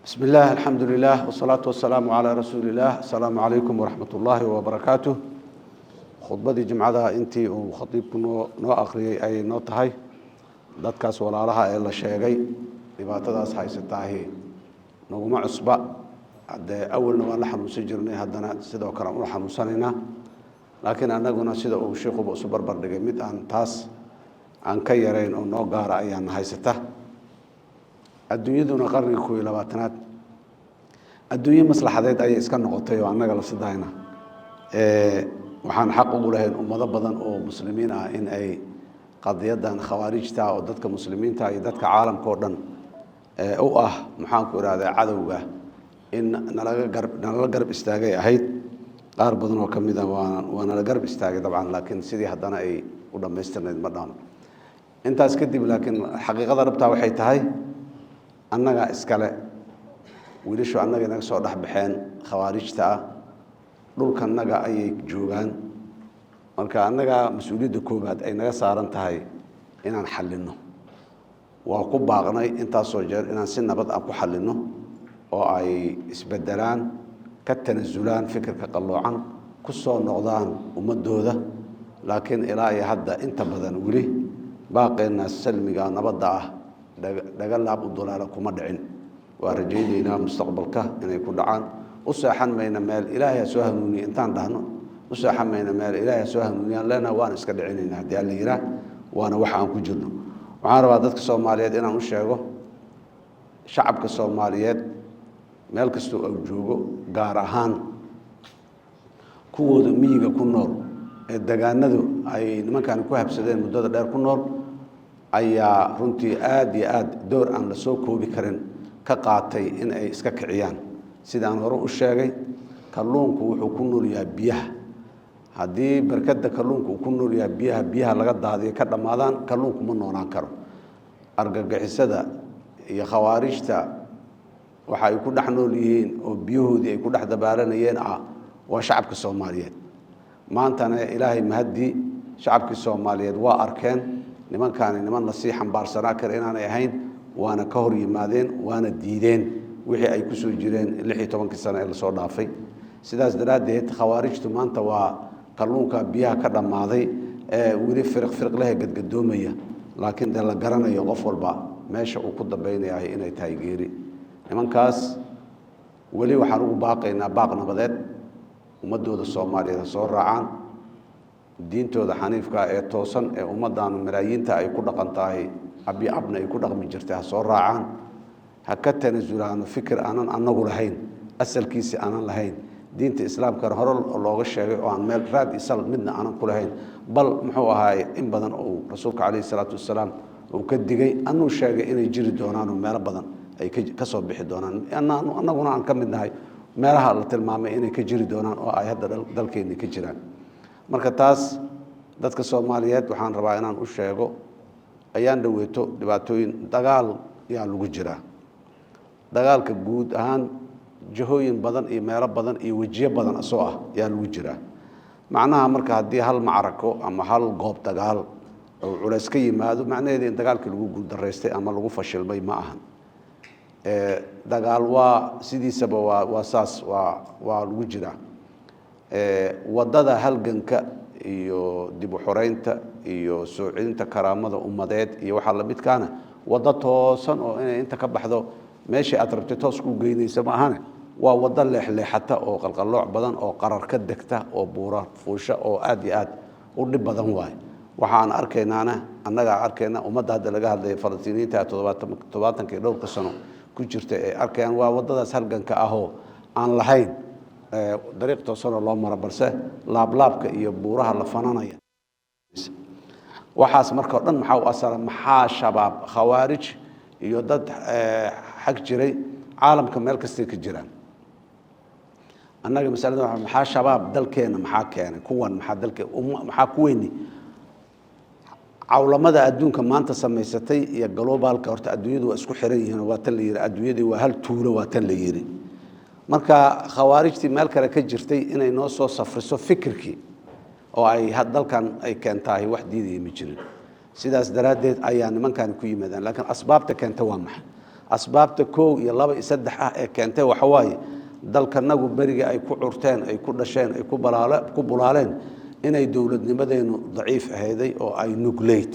بسم الله، الحمد لله، والصلاة والسلام على رسول الله. السلام عليكم ورحمة الله وبركاته. Khudbadii jimcada intii uu khadiibku noo akhriyey ayay noo tahay. Dadkaas walaalaha ee la sheegay dhibaatadaas haysataahi naguma cusba. Haddee awalna waan la xanuunsan jirnay, haddana sidoo kale aan ula xanuunsanaynaa, laakiin annaguna sida uu sheikuba isu barbar dhigay, mid aan taas aan ka yarayn oo noo gaara ayaana haysata. Adduunyaduna qarniga 21aad adduunye maslaxadeed ayay iska noqotay oo annaga lafsadahayna waxaan xaq ugu lahayn ummado badan oo muslimiin ah in ay qadiyadan khawaarijta oo dadka muslimiinta iyo dadka caalamka oo dhan u ah, maxaanku ihahdaa, cadowga, in nalaga garab nalala garab istaagay ahayd. Qaar badan oo ka mid a waa nala garab istaagay dabcan, laakiin sidii haddana ay u dhammaystirnayd ma dhamo. Intaas kadib, laakiin xaqiiqada dhabtaa waxay tahay annagaa iskale. Wiilashu annaga inaga soo dhex baxeen khawaarijta ah, dhulkanaga ayay joogaan. Marka annagaa mas-uuliyadda koobaad ay naga saaran tahay inaan xallinno. Waa ku baaqnay intaasoo jeer inaan si nabad ah ku xallinno oo ay isbedelaan, ka tanasulaan fikirka qalloocan, ku soo noqdaan ummadooda, laakiin ilaa iyo hadda inta badan weli baaqeenna salmiga nabadda ah dhaga laab u dulaala kuma dhicin. Waa rajaynaynaa mustaqbalka inay ku dhacaan. U seexan mayna meel Ilaahay ha soo hanuuniye intaan dhahno, u seexan mayna meel Ilaahay ha soo hanuuniyaan leenaha. Waan iska dhicinayna haddii Alla yiraa, waana waxa aan ku jirno. Waxaan rabaa dadka Soomaaliyeed inaan u sheego, shacabka Soomaaliyeed meel kastoo uu joogo, gaar ahaan kuwooda miyiga ku nool ee degaanadu ay nimankan ku habsadeen muddada dheer ku nool, ayaa runtii aada iyo aada door aan la soo koobi karin ka qaatay in ay iska kiciyaan. Sidaan hore u sheegay, kalluunku wuxuu ku nool yahay biyaha. Haddii barkadda kalluunka uu ku nool yahay biyaha, biyaha laga daadiyo ka dhammaadaan, kalluunku ma noolaan karo. Argagixisada iyo khawaarijta waxa ay ku dhex nool yihiin oo biyahoodii ay ku dhex dabaalanayeen ah waa shacabka Soomaaliyeed. Maantana Ilaahay mahaddii, shacabkii Soomaaliyeed waa arkeen nimankaani niman lasii xambaarsanaa kara inaanay ahayn, waana ka hor yimaadeen, waana diideen wixii ay kusoo jireen 16kii sano ee lasoo dhaafay. Sidaas daraaddeed, khawaarijtu maanta waa kalluunka biyaha ka dhammaaday ee weli firiq firiq lehe gadgadoomaya, laakiin dee la garanayo qof walba meesha uu ku dambaynayahay inay tahay geeri. Nimankaas weli waxaan ugu baaqaynaa baaq nabadeed. Ummadooda Soomaaliyeed ha soo raacaan diintooda xaniifka ee toosan ee ummaddaanu malaayiinta ay ku dhaqan tahay, abi abna ay ku dhaqmi jirtay, ha soo raacaan. Ha ka tanasulaano fikir aanan anagu lahayn, asalkiisi aanan lahayn, diinta islaamkana hore looga sheegay oo aan meel raad iyo sal midna aanan ku lahayn, bal muxuu ahaay in badan uu rasuulka calayhi salaatu wasalaam uu ka digay, anuu sheegay inay jiri doonaan oo meelo badan ay ka soo bixi doonaan, annaguna aan ka mid nahay meelaha la tilmaamay inay ka jiri doonaan oo ay hadda dalkeenni ka jiraan. Marka taas dadka Soomaaliyeed waxaan rabaa inaan u sheego, ayaan dhaweeto dhibaatooyin dagaal yaa lagu jiraa. Dagaalka guud ahaan jahooyin badan iyo meelo badan iyo wejiyo badan asoo ah yaa lagu jiraa. Macnaha marka haddii hal macrako ama hal goob dagaal oo culays ka yimaado, macnaheedu in dagaalkii lagu guuldaraystay ama lagu fashilmay ma ahan. Dagaal waa sidiisaba waa saas, waa lagu jiraa. Waddada halganka iyo dib u xoreynta iyo soo celinta karaamada ummadeed iyo waxaa lamidkaana waddo toosan oo inay inta ka baxdo meeshii aad rabtay toos ku geynaysa ma ahane, waa waddo leexleexata oo qalqallooc badan oo qarar ka degta oo buura fuusha oo aad iyo aad u dhib badan waaye. Waxaan arkaynaana annagaa arkayna, ummadda hadda laga hadlaya, Falastiiniyiinta toddobaatankii dhowrka sano ku jirta ee arkayaan, waa waddadaas halganka ahoo aan lahayn dariiq toosanoo loo maro, balse laablaabka iyo buuraha la fananaya. Waxaas marka o dhan maxaa u asala? Maxaa Shabaab, khawaarij iyo dad xag jiray caalamka meel kastay ka jiraan? Annaga masalada maxaa Shabaab dalkeena maxaa keenay? Kuwan maxaa dalke maxaa kuweyni cawlamada adduunka maanta samaysatay iyo globalka? Horta adduunyadu waa isku xiran yihiin. Waa tan la yihi adduunyadii waa hal tuulo, waa tan la yihi. Marka khawaarijtii meel kale ka jirtay inay noo soo safriso fikirkii oo ay dalkan ay keentahay, wax diidaya ma jirin. Sidaas daraaddeed ayaa nimankani ku yimaadaan. Laakiin asbaabta keenta waa maxay? Asbaabta 1 iyo 2 iyo 3 ah ee keentay waxa waaye dalkanagu beriga ay ku curteen, ay ku dhasheen, ay ku bulaaleen inay dowladnimadeenu daciif ahayday oo ay nugleyd.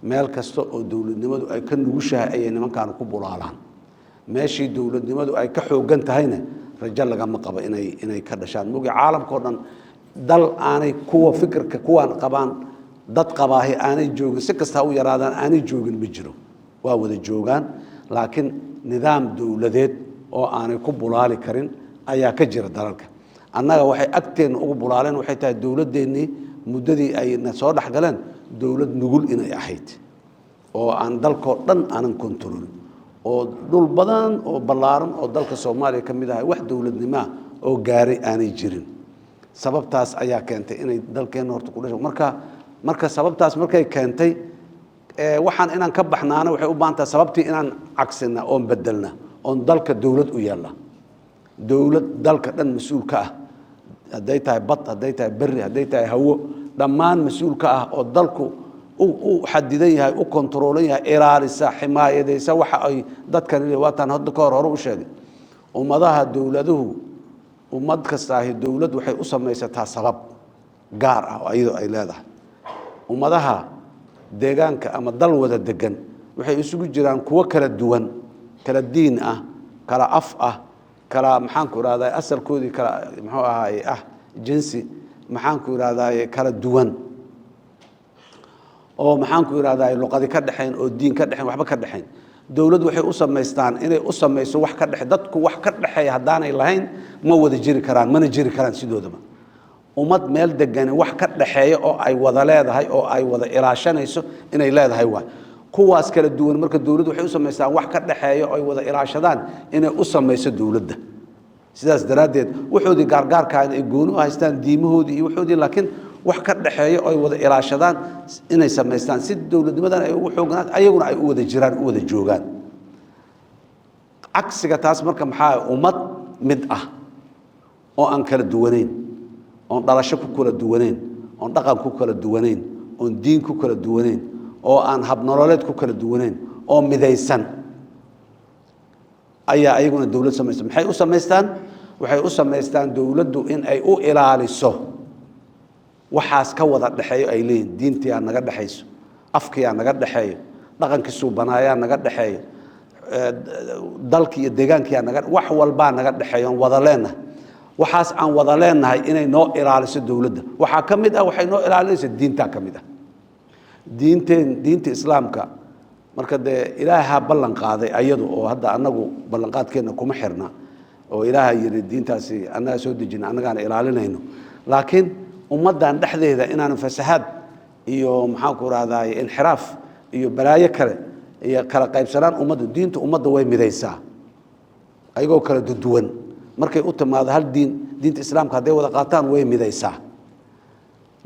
Meel kasta oo dowladnimadu ay ka nugushahay ayay nimankaan ku bulaalaan. Meeshii dowladnimadu ay ka xoogan tahayna rajo lagama qabo inay ka dhashaan. Mugi caalamkao dhan dal aanay kuwa fikirka kuwaan qabaan dad qabaahi aanay joogin, si kasta ha u yaraadaan, aanay joogin ma jiro. Waa wada joogaan, laakiin nidaam dowladeed oo aanay ku bulaali karin ayaa ka jira dalalka. Annaga waxay agteenna ugu bulaaleen waxay tahay dowladdeennii muddadii ay na soo dhexgaleen dowlad nugul inay ahayd oo aan dalkoo dhan aanan kontaroolin, oo dhul badan oo ballaaran oo dalka Soomaaliya ka mid ahay wax dowladnimoah oo gaaray aanay jirin. Sababtaas ayaa keentay inay dalkeenna horta ku dhasho. Marka sababtaas markay keentay, waxaan inaan ka baxnaana waxay u baahan tahay sababtii inaan cagsina oon bedelna oon dalka dowlad u yeelna, dowlad dalka dhan mas-uul ka ah, hadday tahay bad, hadday tahay berri, hadday tahay hawo, dhammaan mas-uul ka ah oo dalku u xadidan yahay, u kontaroolan yahay, ilaalisa, ximaayadaysa waxa ay dadkan. Waataan hadda ka hor hore u sheegay, ummadaha dowladuhu, ummad kastaahi dowlad waxay u samaysataa sabab gaar ah oo iyadoo ay leedahay. Ummadaha deegaanka ama dal wada degan waxay isugu jiraan kuwo kala duwan, kala diin ah, kala af ah, kala maxaanku irahday asalkoodii kala muxuu ahaaye ah jinsi, maxaanku irahdaye, kala duwan oo maxaanku irahdaye luqadi ka dhexayn oo diin ka dhexayn, waxba ka dhexayn. Dowlad waxay u samaystaan inay u samayso wax ka dhexe dadku. Wax ka dhexeeya haddaanay lahayn ma wada jiri karaan, mana jiri karaan sidoodaba. Ummad meel degani wax ka dhexeeya oo ay wada leedahay oo ay wada ilaashanayso inay leedahay waay. Kuwaas kala duwan marka dowladdu waxay u samaystaan wax ka dhexeeya oo ay wada ilaashadaan inay u samayso dowladda. Sidaas daraaddeed waxoodii gaargaarkaa ay gooni u haystaan, diimahoodii iyo waxoodii, laakiin wax ka dhexeeya oo ay wada ilaashadaan inay samaystaan si dowladnimadan ay ugu xooganaan, ayaguna ay u wada jiraan, u wada joogaan. Cagsiga taas marka maxaa? Ummad mid ah oo aan kala duwanayn, oon dhalasho ku kala duwanayn, oon dhaqan ku kala duwanayn, oon diin ku kala duwanayn, oo aan habnololeed ku kala duwanayn, oo midaysan ayaa ayaguna dowlad samaysta. Maxay u samaystaan? Waxay u samaystaan dowladdu in ay u ilaaliso waxaas ka wada dhexeeyo ay leeyihin. Diintiyaa naga dhexayso, afkiyaa naga dhexeeyo, dhaqankii suubanaayaa naga dhexeeyo, dalkii iyo deegaankiyaa naga, wax walbaa naga dhexeeyo oon wada leenahay. Waxaas aan wada leenahay inay noo ilaaliso dowladda waxaa ka mid ah, waxay noo ilaalinaysa diintaa ka mid ah, diinteen, diinta Islaamka. Marka dee Ilaahaa ballan qaaday ayadu oo hadda annagu ballanqaadkeenna kuma xirna, oo Ilaaha yidhi diintaasi annagaa soo dejina, annagaana ilaalinayno. Laakiin ummaddan dhexdeeda inaanan fasahaad iyo maxaanku rahdaye inxiraaf iyo balaayo kale iyo kala qaybsanaan ummadda, diinta ummadda way midaysaa. Ayagoo kala duduwan markay u timaado hal diin, diinta Islaamka hadday wada qaataan, way midaysaa.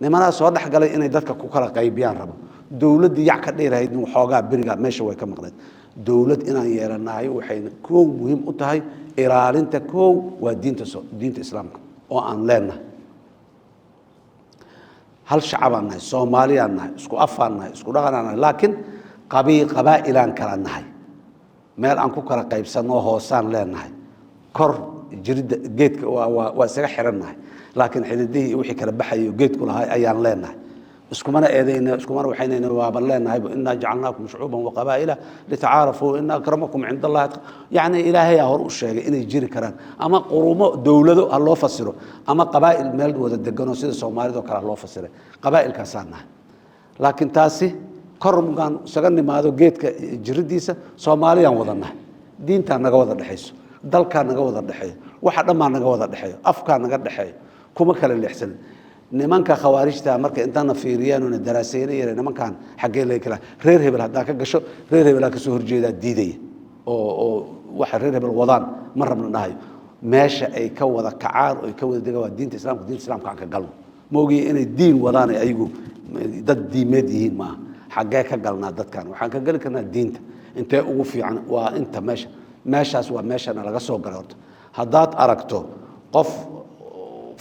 Nimanaa soo dhex galay inay dadka ku kala qaybiyaan rabo. Dowladdii yac ka dhiirahayd waxoogaa beriga meesha way ka maqleen. Dowlad inaan yeelanahay waxay koow muhiim u tahay ilaalinta, koow waa diinta Islaamka oo aan leenahay. Hal shacabaan nahay, Soomaaliyaan nahay, isku afaan nahay, isku dhaqanaan nahay, laakiin qabaa'ilaan kala nahay. Meel aan ku kala qaybsanoo hoosaan leenahay. Kor jiridda geedka waa isaga xirannahay, laakiin xididihii iyo wixii kala baxayay geedku lahay ayaan leenahay. Iskumana eedayna, iskumana waxaynayna, waaban leenahay. Innaa jacalnaakum shucuuban waqabaa'ila litacaarafuu, ina akramakum cinda Allahi. Yacni Ilaahayaa hor u sheegay inay jiri karaan ama qurumo dowlado ha loo fasiro ama qabaa'il meel wada deganoo sida Soomaalidoo kale ha loo fasiray. Qabaa'ilkaasaan nahay, laakiin taasi kor mugaan isaga nimaado geedka jiridiisa Soomaaliyaan wada nahay. Diintaa naga wada dhexayso, dalkaa naga wada dhexeeyo, waxa dhammaa naga wada dhexeeyo, afkaa naga dhexeeyo, kuma kala leexsanin. Nimanka khawaarijta marka intana fiiriyaan oona daraaseynayeen nimankan xaggee laga kala reer hebel haddaa ka gasho, reer hebelaa kasoo horjeedaa diidaya oo waxa reer hebel wadaan ma rabna dhahayo. Meesha ay ka wada kacaan oo ay ka wada degaan waa diinta Islaamka. Diinta Islaamka aan ka galno maogiye inay diin wadaan ay ayagu dad diimeed yihiin maaha. Xaggee ka galnaa dadkan? Waxaan ka geli karnaa diinta. Intee ugu fiican waa inta meesha, meeshaas waa meeshana laga soo galay. Horta haddaad aragto qof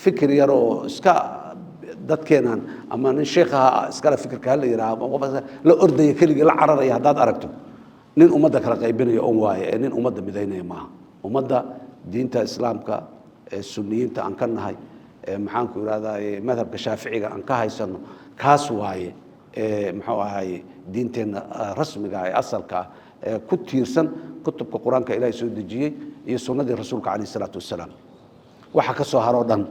fikir yar oo iska dadkeenan ama nin sheekhaha iskale fikirka hala yidhaha ama qof la ordaya keligii la cararaya haddaad aragto. Nin ummadda kala qaybinaya on waaye ee nin ummadda midaynaya maaha. Ummadda diinta Islaamka ee Sunniyiinta aan ka nahay, ee maxaanku irahdaa, madhabka Shaaficiga aan ka haysano, kaas waaye ee muxuu ahaye diinteenna rasmiga ah ee asalka ah ee ku tiirsan kutubka Qur-aanka Ilaahay soo dejiyey iyo sunnadii Rasuulka calayh isalaatu wasalaam. Waxa ka soo haroo dhan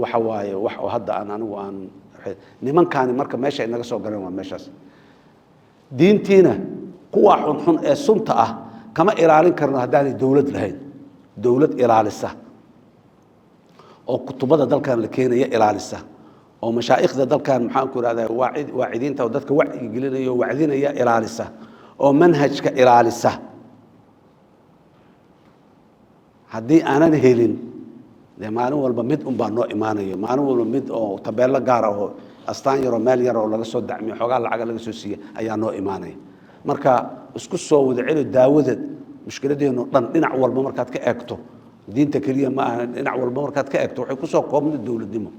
waxa waaye wax oo hadda aan anigu aan nimankaani marka meesha ay naga soo galeen waa meeshaas. Diintiina kuwa xunxun ee sunta ah kama ilaalin karno haddaanay dowlad lahayn, dowlad ilaalisa oo kutubada dalkan la keenaya ilaalisa, oo mashaa'ikhda dalkan, maxaan ku ihahdaa, waacidiinta oo dadka wacyi gelinaya oo wacdinaya ilaalisa, oo manhajka ilaalisa. Haddii aanan helin, dee maalin walba mid un baa noo imaanayo, maalin walba mid oo tabeello gaar ah oo astaan yaroo meel yar oo laga soo dacmiyo, xoogaa lacaga laga soo siiya ayaa noo imaanaya. Marka isku soo wada celi, daawadeed mushkiladeenu dhan dhinac walba markaad ka eegto, diinta keliya ma aha, dhinac walba markaad ka eegto waxay kusoo koobnay dowladnimo.